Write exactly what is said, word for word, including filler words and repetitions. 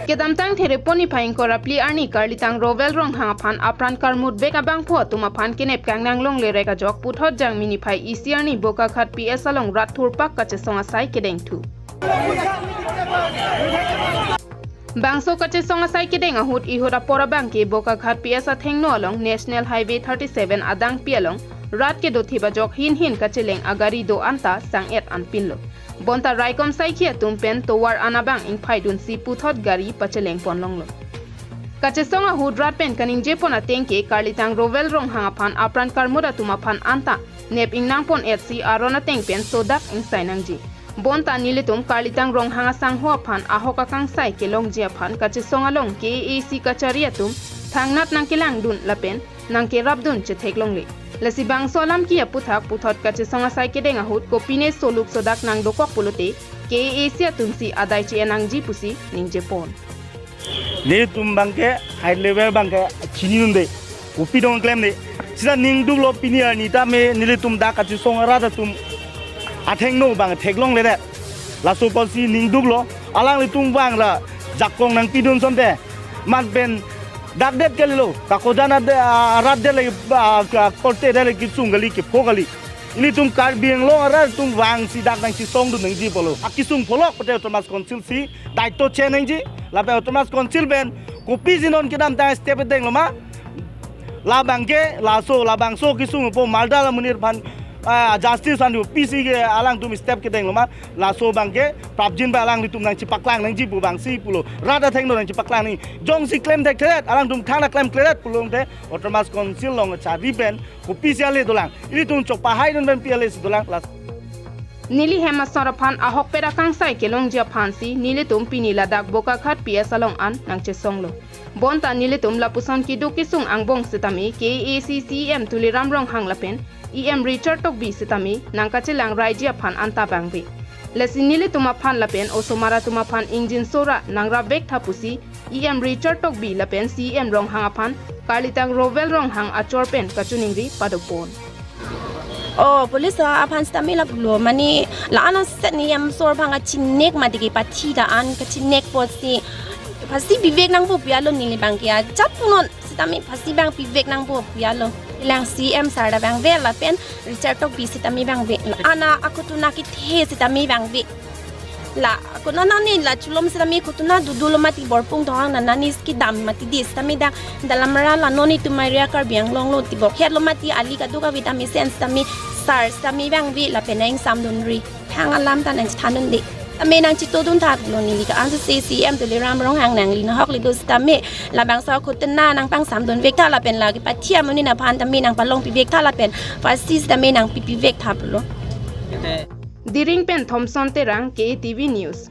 Kedamtang Therepo niphai ingkoi ra phli arni Karlitang Rowel Ronghang aphan apran karmut vek abangphu atum aphan kenep kangnang longlerek ajok puthot Jangmi niphai isi arni Bokakhat P S along rat thurpak kachesong asai kedengthu. Bangso kachesong asai kedeng ahut ihut apor abangke Bokakhat P S athengno along National Highway thirty-seven adangpi along rat kedothip ajok hin hin kacheleng agari do anta sang-et anpinlo. Bonta raikom saikhi atum pen tovar an abang ingphaidunsi puthot gari pacheleng ponlonglo. Kachesong ahut rat pen kaningjepon atengke Karlitang Rowel Ronghang aphan apran karmut atum aphan anta nep ingnangpon-etsi aron ateng pen sodak ingsai nangji. Bonta nelitum Karlitang Ronghang asangho aphan ahok akangsai kelongji aphan kachesong along K A A C kachari atum thangnat nangkelangdun lapen nangkerapdun chetheklongle. Lasi bangso alam ke aputhak puthot kachesong asai kedeng ahut kopine soluk sodak nangdokok pulote K A A C atumsi adai che-en nangji pusi ningjepon. Nelitum abangke high level abangke chinidunde. Kopi dong klemde. Sita ningduklo pini arni tame nelitum dak kachesong arat atum athengno abang theklongledet. Laso apotsi ningduklo alanglitum abang ra jakong nangpidun sonte. Mat pen dak det kalilo. Kakojan ad-, ah, arat det lagi, ah, ka-, korte det lagi kesung kali kepho kali. Ilitum Karbi Anglong arat atum vangsi dak nangchesongdun nangji pulo. Akesung pholok pute Autonomous Council si daito che nangji. Lapen Autonomous Council pen kopisi non kedamtang step denglo ma. Labangke laso labangso kesung po mardar amonit aphan, ah, justice andu pisi ke alangtum step kedenglo ma. Laso abangke prapjin ba alanglitum nangchepaklang nangji pu vangsi pulo. Rat athengno nangchepaklang nangji. Jongsi klem thekthedet alangtum thangta klemkledet pulote Autonomous Council along chari pen kopisi ale dolang. Ilitum chokpahaidun pen pi ale si dolang. Las- Neli hem asor aphan ahokpet akangsai kelongji aphansi nelitum pini ladak Bokakhat P S along an nangchesonglo. Bonta nelitum lapuson keduk kesung angbong sitame K A A C C E M Tuliram Ronghang lapen E M Richard Tokbi sitame nangkachelang raiji aphan anta vangve. Lasi nelitum aphan lapen osomar atum aphan ingjinso ra nangrapvek tha pusi E M Richard Tokbi lapen C E M Ronghang aphan Karlitang Rowel Ronghang achor pen kachiningri padopon. Oh, police aphan sitame lapulo, mane la-an aset ni E M asor abang kachinek mati kepathi ta an kachinek apotsi phasi pivek nangpo pu alo neli abangke ajat punon sitame phasi abang pivek nangpo pu alo. Ilang C E M sir ta vangve lapen Richard Tokbi sitame vangve. La-an akhutuna kethe sitame vangve. La, konat nani la chulom sitame khutuna dudulo mati borpung thonghang na nani kedam mati di sitame dak dalamra la non itum area Karbi Anglong lo ti bokhet lo mati ali kaduk avi tame sen sitame sir sitame vangve lapen nangsamdunri. Thang alam ta nangchethandunde. Tame nangchetodun tha lo neli ka-an si C E M Tuliram Ronghang nangli nahok le do sitame labangso khutuna nangpangsamdunvek tha lapen la kepathi amonit aphan tame nangpalongpivek tha lapen phasi sitame nangpipivek tha pulo. Diring pen Thompson Terang, K A T V News.